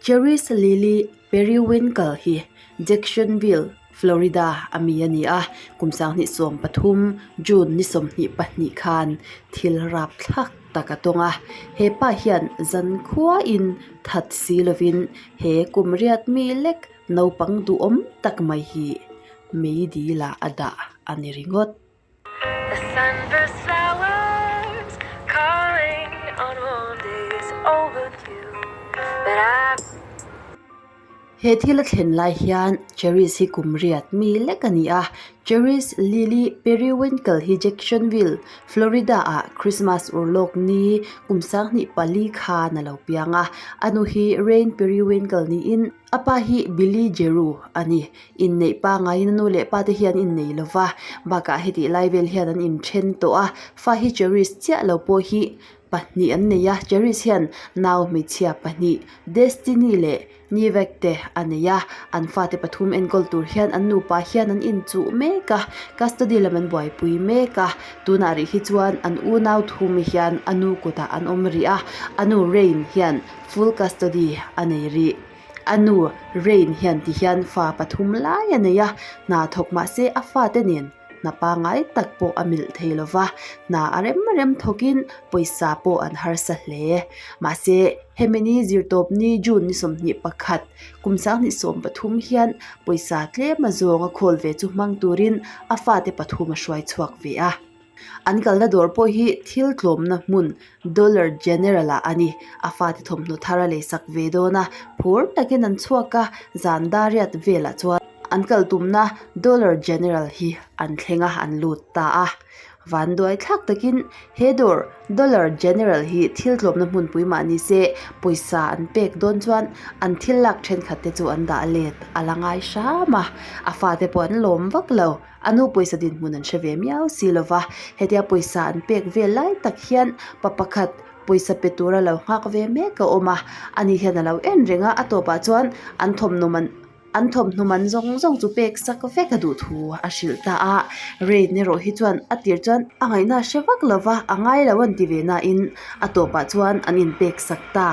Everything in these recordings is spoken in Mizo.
Cherise Lily Periwinkle hi Jacksonville, Florida a mi a ni a, kum 2013 June ni 22 khan thil rapthlak tak a tawng a. He pa hian zankhuain that si lovin he kum riat mi lek naupang duhawm tak mai hi meidil ah a dah a ni ringawt. The sunburst flowers calling on warm days overdue But I He thil a thlen lai hian Cherish hi kum riat mi lek a ni a, Cherish Lily Periwinkle hi Jacksonville, Florida ah Christmas urlawk ni kum 2004 khan a lo piang a, a nu hi Rain Periwinkle niin a pa hi Billy Jeru a ni. Inneih pangaiin a nu leh pa te hi an innei lo va, bakah hetih lai vel hian an inthen tawh a, fa hi Cherish chiah lo pawh hi pahnih an nei a, Cherish hian nau hmeichhia pahnih Destiny leh Nivek te a nei a, an fate pathum enkawl tur hian an nupa hian an inchuh mek a, custody lam an buaipui mek a, tunah rih hi chuan an unau thum hian a nu kutah an awm rih a, a nu Rain hian full custody a nei rih. A nu Rain hian ti hian fa pathum lai a nei a, hna thawk mah se a fate nen hna pangai tak pawh a milh thei lo va, hna a rem rem thawkin pawisa pawh an harsa hle. Mahse, hemi ni zirtawp ni June ni 21, kum 2013 hian pawisa tlem a zawng a khawl ve chu hmang turin a fate pathum a hruai chhuak ve a. An kalna dawr pawh hi thil tlawmna hmun Dollar General ah a ni. A fate thawmhnaw thar a leisak ve dawn a, phur takin an chhuak a, zan dariat velah chuan an kal tumna Dollar General hi an thleng a, an lut ta a. Van duai thlak takin he dawr Dollar General hi thil tlawmna hmunpui mah ni se pawisa an pek dawn chuan an thil lak thenkhat te chu an dah let a la ngai hram a, a fate pawh an lawm vak lo. A nu pawisa dinhmun an hre ve miau si lo va, hetia pawisa an pek vel lai tak hian pa pakhat pawisa pe tura lo nghak ve mek a awm a, ani hian a lo en reng a, a tawpah chuan an thawmhnaw man an thawmhnaw man zawng zawng chu pek sak vek a duh thu a hrilh ta a, Rain erawh hi chuan a tir chuan a ngaihna a hre vak lo va, a ngai lo an ti ve nain a tawpah chuan an inpek sak ta,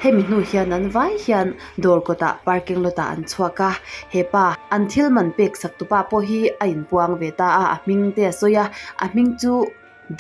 hemi hnu hian an vai hian Dawr kawtah parking lot ah an chhuak a, hepa an thil man pek sak tupa pawh hi a inpuang ve ta a, a hming te a sawi a, a hming chu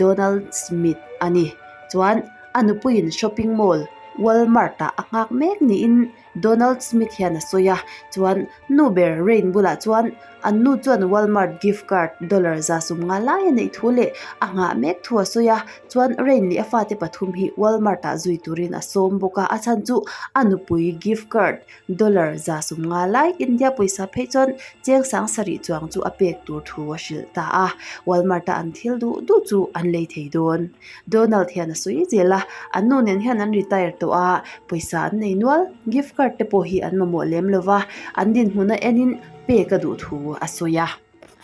Donald Smith a ni. Chuan a nupuiin shopping mall Walmart ah a nghak mek niin Donald Smith hian a sawi a, chuan nu ber Rain bulah chuan An nu chuan Walmart gift card dollar 50 lai a neih thu leh a nghah mek thu a sawi a, chuan Rain leh a fate pathum hi Walmart ah zui turin a sawm bawk a, a chhan chu a nupui gift card dollar 50 lai India pawisa phei chuan cheng 70 chuang chu a pek tur thu a hrilh ta a, Walmart a an thil duh duh chu an lei thei dawn. Donald hian a sawi zel a, an nu nen hian an retire tawh a, pawisa an nei nual, gift card te pawh hi an mamawh lem lova, an dinhmun a enin pek a duh thu a sawi a.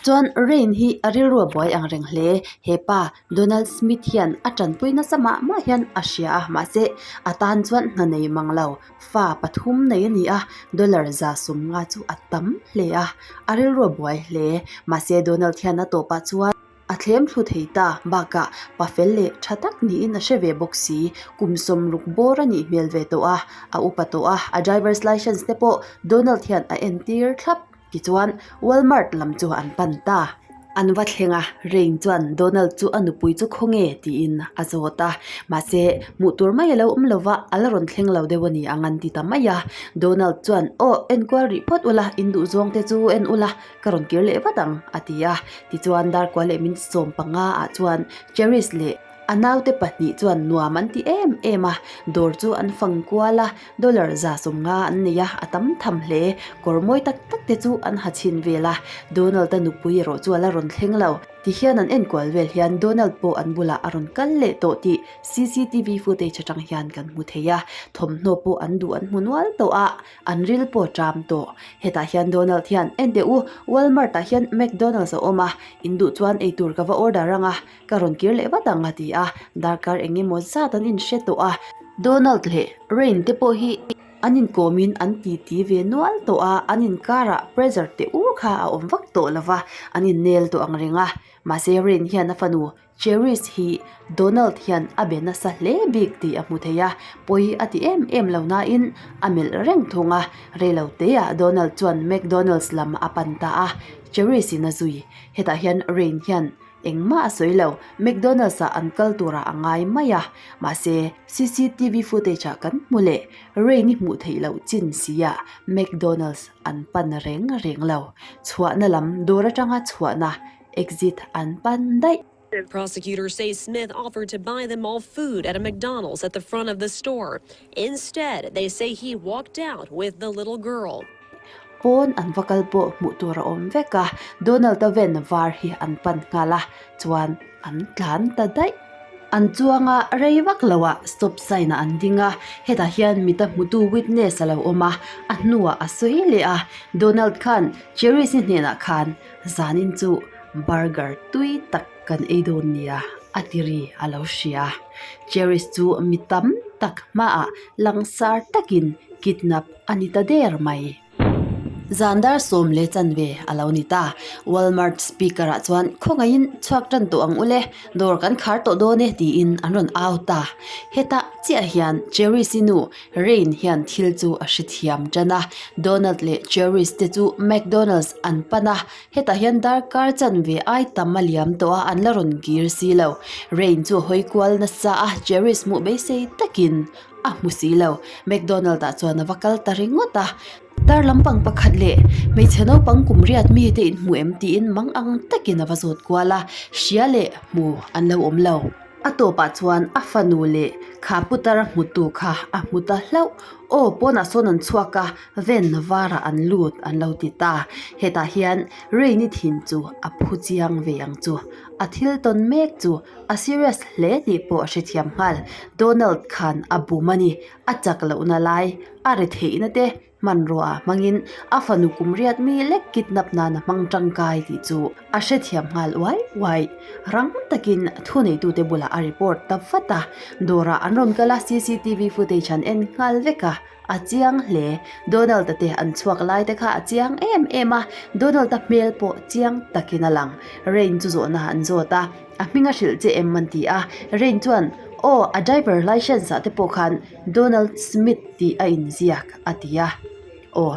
Chuan Rain hi a rilru a buai ang reng hle. He pa Donald Smith hian a tanpui nasa mah mah hian a hria a, mahse a tan chuan hna nei mang lo. Fa pathum nei a ni a, dollar 50 chu a tam hle a, a rilru a buai hle. Mahse Donald hian a tawpah chuan. A thlem thlu thei ta bakah pa fel leh tha tak niin a hre ve bawk si. Kum 60 bawr a nih hmel ve tawh a, a upa tawh a, a driver's licence te pawh Donald hian a entir thlap. Tichuan Walmart lam chu an pan ta. An va thleng a, Rain chuan Donald chu a nupui chu khawnge tiin a zawt a. Mahse, hmuh tur mai a lo awm lova, a la rawn thleng lo deuh a ni ang an ti ta mai a. Donald chuan, Aw, enkual rih phawt ula, in duhzawng te chu en ula, Ka rawn kir leh vat ang, a ti a. Tichuan Darkua leh min 15 ah chuan Cherish leh a naute pahnih chuan nuam an ti em em a. Dawr chu an fang kual a, dollar 50 an nei a, a tam tham hle. Kawr mawi tak tak te chu an ha chhin vel a. Donald-a nupui erawh chu a la rawn thleng lo. Tihian an enkual vel hian Donald pawh an bulah a rawn kal leh tawh tih CCTV footage atang hian kan hmu thei a. Thawmhnaw pawh an duh an hmu nual tawh a. An ril pawh ṭam tawh. Hetah hian Donald hian, En teh u, Walmart ah hian McDonald's a awm a, in duh chuan eitur ka va order ang a, ka rawn kir leh vat ang a ti a, darkar eng emaw zat an inhre tawh a. Donald leh Rain te pawh hi an inkawmin an titi ve nual tawh a, an inkarah pressure teh ur kha a awm vak tawh lo va, an innel tawh ang reng a. Mahse Rain hian a fanu. Cherish hi Donald hian a be nasa hle bik tih a hmu thei a, pawi a ti em em lo nain a melh reng thung a. Reilo teah Donald chuan McDonald's lam a pan ta a, Cherish in a zui. Hetah hian Rain hian engmah a sawi lo, McDonald's ah an kal turah a ngai mai a. Mahse, cctv footage ah kan hmu leh, Rain i hmuh theih loh chin sia McDonald's an pan reng reng lo. Chhuahna lam dawr atanga chhuahna exit an pan daih. Prosecutors say Smith offered to buy them all food at a McDonald's at the front of the store. Instead, they say he walked out with the little girl. Pawn an va kal pawh hmuh tur a awm vek a, Donald-a van var hi an pan nghal a, chuan an tlan ta daih. An chuang a, rei vak loah stop sign ah an ding a, hetah hian mita hmutu witness a lo awm a, a hnuah a sawi leh a, Donald khan Cherish-i hnenah khan Zanin chu burger tui tak kan ei dawn nia a ti ri a lo hria. Cherish chu mi tam tak hmaah langsar takin kidnap a ni ta der mai. Zan dar sawm leh chanve a lo ni ta. Walmart speaker ah chuan khawngaihin chhuak tan tawh ang ule, dawr kan khar tawh dawn e tiin an rawn au ta. Hetah chiah hian Cherish-i nu Rain hian thil chu a hrethiam tan a, Donald leh Cherish te chu McDonald's an pan a, hetah hian darkar chanve ai tam a liam tawh a, an la rawn kir si lo. Rain chu a hawi kual nasa a, Cherish hmuh beisei takin a hmu si lo. McDonald ah chuan a va kal ta ringawt a, dar lampang pakhat leh hmeichhe naupang kum riat mi te inhmu em tiin mang ang takin a va zawt kual a, hria leh hmu an lo awm lo. A tawpah chuan a fanu leh kha putar a hmutu kha a hmu ta hlauh. Aw, pawnah sawn an chhuak a, van varah an lut an lo ti ta. Hetah hian Rain-i thin chu a phu chiang ve ang chu. A thil tawn mek chu a serious hle tih pawh a hrethiam nghal. Donald khan a bum a ni. A chak lohna lai, a retheihna te Hmanrua ah hmangin a fanu kum riat mi lek kidnap nan a hmang tangkai tih chu a hrethiam nghal uai uai. Rang takin thuneitute bulah a report ta vat a, dawrah an rawn kal a cctv footage an en nghal vek a, a chiang hle. Donald-a te an chhuak lai te kha a chiang em em a, Donald-a hmel pawh chiang takin a lang. Rain chu zawhna an zawt a, a hming a hrilh che em an ti a, Rain chuan aw a driver licence ah te pawh khan Donald Smith tih a inziak a ti a. Aw,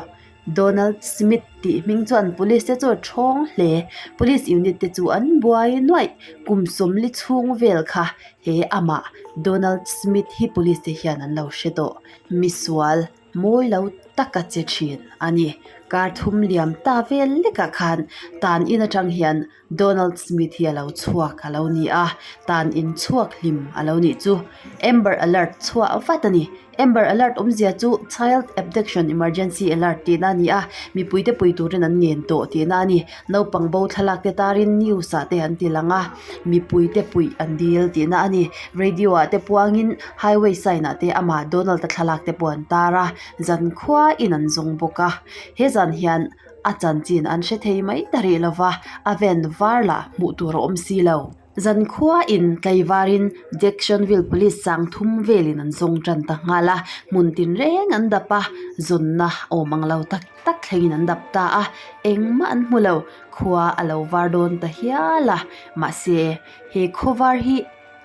Donald Smith tih hming chuan police te chu a thawng hle. Police unit te chu an buai nuaih. Kum sawmli chhung vel kha he amah Donald Smith hi police te hian an lo hre tawh. Misual mawi lo taka che thin a ni. Kar thum liam ta vel lekah khan tan in atang hian Donald Smith hi a lo chhuak a lo ni a, tan in chhuak hlim a lo nih chu. Amber Alert chhuah vat a ni. Amber Alert awmzia chu Child Abduction Emergency Alert tihna a ni a, mipuite pui turin an ngen tawh tihna a ni. Naupang bo thlalak te tarin news ah te an ti lang a, mipuite puih an dil tihna a ni. Radio ah te puangin highway sign ah te amah Donald-a thlalak te pawh an tar a, zankhua in an zawng bawk a. He zan hian. A chanchin an hre thei mai ta rih lo va, a van var lah hmuh tur a awm si lo. Zankhua in tlaivarin Jacksonville Police sang thum velin an zawng tan ta nghal a, hmun tinreng an dap a, zawnna awm ang lo tak tak thlengin an dap ta a, engmah an hmu lo, khua a lo var dawn ta hial a, mahse he khaw var hi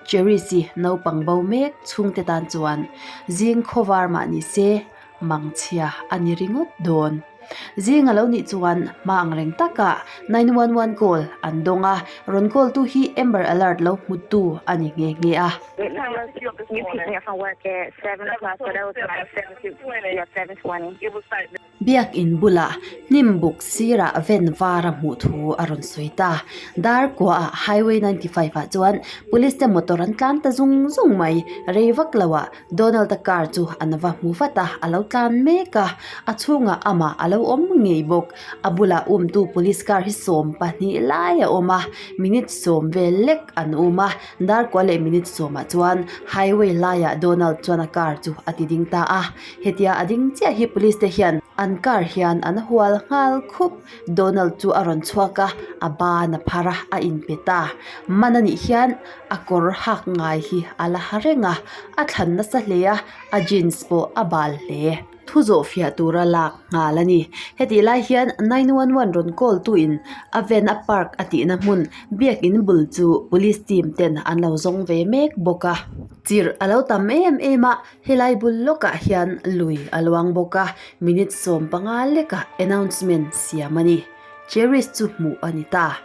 Cherish-i naupang bo mek chhungte tan chuan zing khaw var mah ni se mangchhia a ni ringawt dawn. Zing a lo nih chuan hma ang reng takah 911 call an dawng a, rawn call tu hi Amber Alert lo hmutu a ni nghe nghe a. Biakin bulah hnim buk sirah van var a hmuh thu a rawn sawi ta. Dar kuaah Highway 95 ah chuan police te motor an tlan ta zung zung mai. Rei vak loah Donald-a car chu an va hmu vat a, a lo tlan mek a, a chhungah amah a lo awm ngei bawk. A bulah umtu police car hi 12 lai a awm a, minute sawm vel lek an um a, dar kua leh minute sawmah chuan highway laiah Donald chuan a car chu a ti ding ta a. Hetia a ding chiah hi police te hian an car hian an hual nghal khup. Donald chu a rawn chhuak a, a ban a phar a, a inpe ta. Man anih hian a kawr hak ngai hi a la ha reng a, a thlan nasa hle a, a jeans pawh a bal hle. thu zawhfiah tura lak nghal a ni. Hetih lai hian 911 rawn call tuin a van a park a tihna hmun biakin bul chu police team ten an lo zawng ve mek bawk a. Chirh a lo tam em em a, helai bul lawkah hian lui a luang bawk a, minute 15 lekah announcement siam a ni. Cherish chu hmuh a ni ta.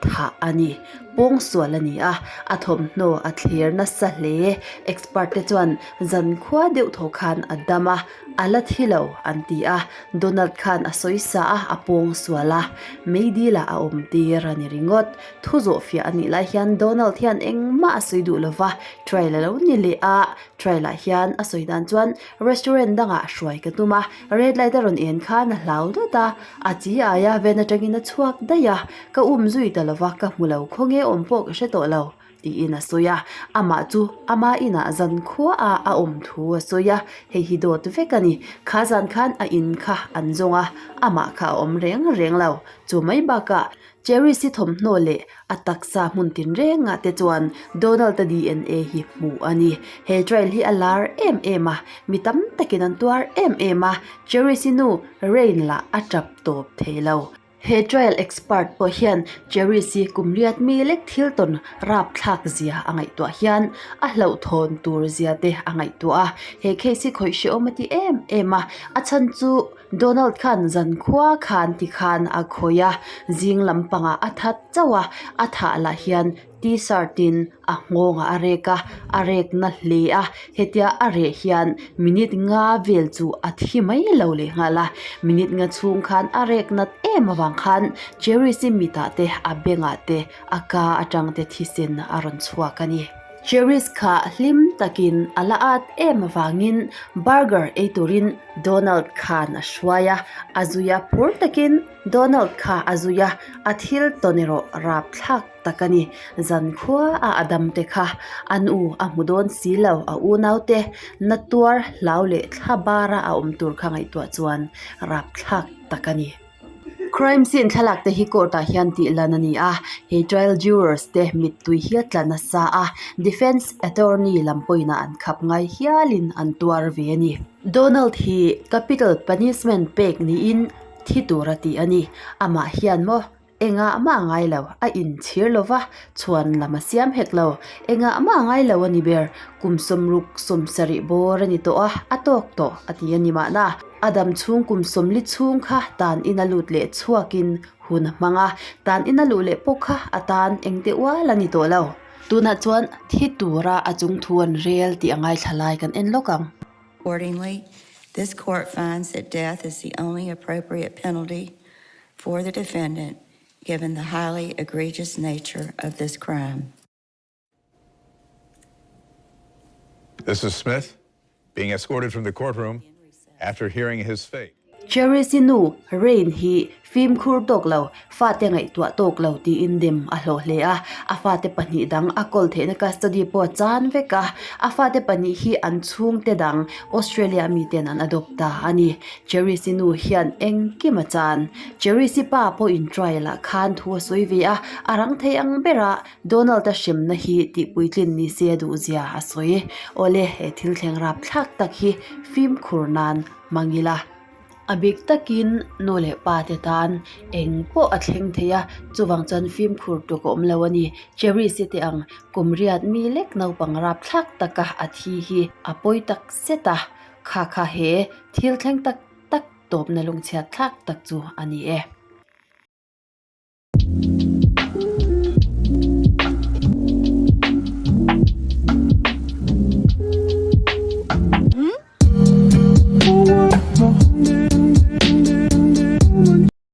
Thah a ni. Pawngsual a ni a, a thawmhnaw a thlir nasa hle. Expert te chuan zankhua deuh thaw khan a dam a, a la thi lo an ti a. Donald khan a sawi sa a, a pawngsual a. Meidil ah a awm tir a ni ringawt. Thu zawhfiah a nih lai hian Donald hian engmah a sawi duh lova, trial a lo ni leh a. Trial ah hian a sawi dan chuan restaurant dangah hruai ka tum a, red light a rawn en khan a hlau dawt a. A chi aia ven atangin a chhuak daih a, ka um zui ta lova ka hmu lo khawnge awm pawh ka hre tawh lo tiin a sawi a, amah chu ama inah zan khuaah a awm thu a sawi a, hei hi dawt vek a ni, kha zan khan a in kha an zawng a, amah kha a awm reng reng lo, chu mai bakah Cherish i thawmhnaw leh a taksa hmun tinrengah te chuan Donald-a DNA hi hmuh a ni. He trial hi a lar em em a, mi tam takin an tuar em em a, Cherish i nu Rain lah a tap tawp thei lo. He trial expert pawh hian Cherish i kum riat mi lek thil tawn rapthlak zia a ngaihtuah hian a hlauhthawn tur zia te a ngaihtuah a, he case hi khawih hrehawm a ti em em a, a chhan chu Donald khan zankhua khan ti khan a khawih a, zing lampangah a that chauh a, a thah lah hian t-shirt in a nghawngah a rek a, a rek na hle a, hetia a reh hian minute nga vel chu a thi mai lo leh nghal a, minute nga chhung khan a rek nat em avang khan Cherish i mitah te a bengah te a ka atang te thisen a rawn chhuak a ni. Cherish kha hlim takin a la at em avangin burger ei turin Donald khan a hruai a, a zui a phur takin Donald kha a zui a, a thil tawn erawh rapthlak tak a ni. Zankhua a a dam te kha an u a hmu dawn si lo, a unaute na tuar hlau leh thla bara a awm tur kha ngaihtuah chuan rapthlak tak a ni. Crime scene thlalak te hi court ah hian tih lan a ni a, he trial jurors te mittui hi a tla nasa a, defence attorney lam pawhin a an khap ngai hialin an tuar ve a ni. Donald hi capital punishment pek niin thi tur a ti a ni, amah hian maw engah mah ngai lo, a inchhir lova chhuan lam a siam hek lo, engah mah ngai lo a ni ber, kum 60 70 bawr a ni tawh a, a tawk tawh a ti a ni mahna. A dam chhung kum 40 chhung kha tan ina lut leh chhuakin hun a hmang a, tan ina luh leh pawh kha a tan engte ual a ni tawh lo. Tunah chuan thi tura a chung thu an rel tih a ngaithla lai kan en lawk ang. Accordingly, this court finds that death is the only appropriate penalty for the defendant given the highly egregious nature of this crime. This is Smith being escorted from the courtroom after hearing his fate. Cherish i nu Rain hi fimkhur tawk lo, fate ngaihtuah tawk lo tiin dem a hlawh hle a. A fate pahnih dang a kawl theihna custody pawh a chan vek a. A fate pahnih hi an chhungte dang Australia miten an adopt ta a ni. Cherish i nu hian engkim a chan. Cherish i pa pawhin trial ah khan thu a sawi ve a, a rang thei ang berah Donald-a hremna hi tihpuitlin ni se a duhzia a sawi. Awle, he thil thleng rapthlak tak hi fimkhur nan hmang ila. A bik takin nu leh pa te tan eng pawh a thleng thei a, chuvang chuan fimkhur tuk a awm lo a ni. Cherish-i te ang kum riat mi lek naupang rapthlak taka a thi hi a pawi tak zet a, kha kha he thil thleng tak tak tawpna lungchhiat thlak tak chu a ni e.